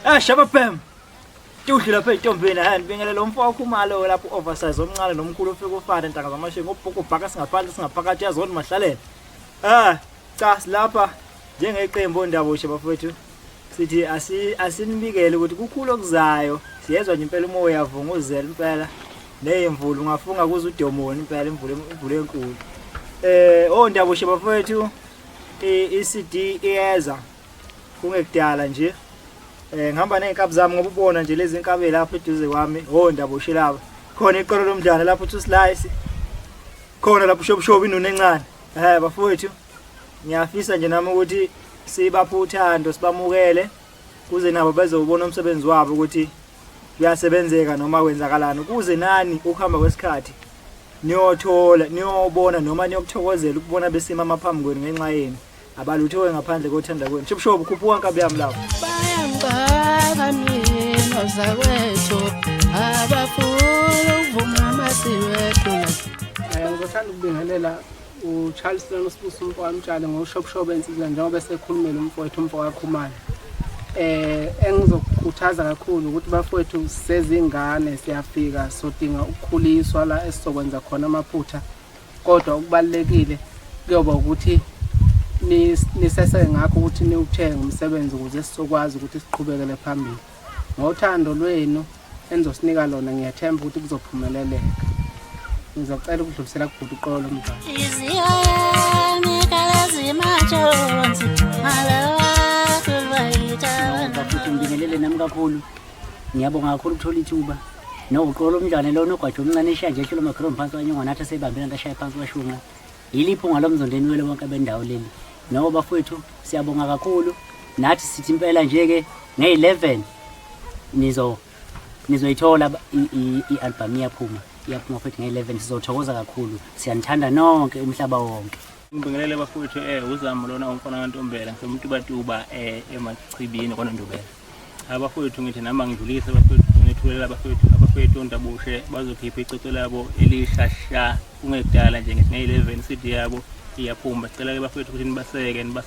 Ah, shaba bam. Tudli lapha ey'ntombini ha ngibingelela umfo wakho umalo lapho oversize omncane nomkhulu ufike ufane ntanga zamashinga ubhuku ubhaka singaphandle singaphakathi yazona mahlalela. Ah, cha silapha njengeqembu ondabushe bafowethu. Sithi asi asinibikele ukuthi kukhulu okuzayo. Siyezwa nje impela umoya uyavunguzela impela. Nezimvula ungafunga kuze udomoni impela imvula imvula enkulu. Eh, ondabushe bafowethu i-CD iyeza kungekudala nje. Eh ngihamba nezinkabi zami ngoba ubona nje lezi nkabi lapha eduze kwami. Oh ndabushe laba. Khona iqolo lomdlalo lapho uthi slice. Khona lapho ushobushobo inunu encane. Eh bafowethu ngiyafisa nje nami ukuthi sibaphe uthando sibamukele kuze nabo bezobona umsebenzi wabo ukuthi kuyasebenzeka noma kwenzakalani ukuze nani ukuhamba kwesikhathi niyothola niyobona noma niyokuthokozela ukubona besimama phambi kwenu ngenxa yenu. Abalutho-ke ngaphandle kothanda kwenu. Shobushobu khuphuka nkabi yami lapho. Bayangixaka mina ozakwethu abafuni ukuvuma amasiko ethu. Ngizothanda ukubingelela uCharles lona uSibusiso umfowamtshali ngoshobushobo ensizweni njengoba esekhulumile umfowethu umfo kaKhumalo. Engizokukhuthaza kakhulu ukuthi bafowethu sezingane siyafika sodinga ukukhuliswa la esizokwenza khona amaphutha, kodwa okubalulekile kuyoba ukuthi niseseke ngakho ukuthi niwuthenge umsebenzi ukuze sizokwazi ukuthi siqhubekele phambili. Ngothando lwenu enizosinika lona ngiyathemba ukuthi kuzophumeleleka. Ngizocela ukudlulisela kubhuti uqolo lomdlalo. Inhliziyo yami kalazimatshonsi Bafuthu ngibingelele nami kakhulu. Ngiyabonga kakhulu ukuthola ithuba. Nokuqola umdlwane lo nogwaja omncane eshaye nje ehlula umakhelwane phansi wanyongwa nathi esebambela nto ashaye phansi washunqa. Yiliphi ungalomzondeni wele bonke bendawo leli. Noko bafowethu siyabonga kakhulu. Nathi sithi impela nje ke nge-11 nizo nizoyithola i-album iyaphuma. Iyaphuma futhi nge-11 sizothokoza kakhulu. Siyanithanda nonke umhlaba wonke. Ngibingelele bafowethu uzamo lona umfana kaNtombela ngisemtubatuba emachibini kwaNondobela. Abafowethu ngithi nami angidlulise bafowethu ngithulela abafowethu abafowethu ondabushe bazokhipha icwecwe labo elisha sha kungekudala nje ngithi nge-11 CD yabo iyaphuma. Sicela ke bafowethu ukuthi nibaseke.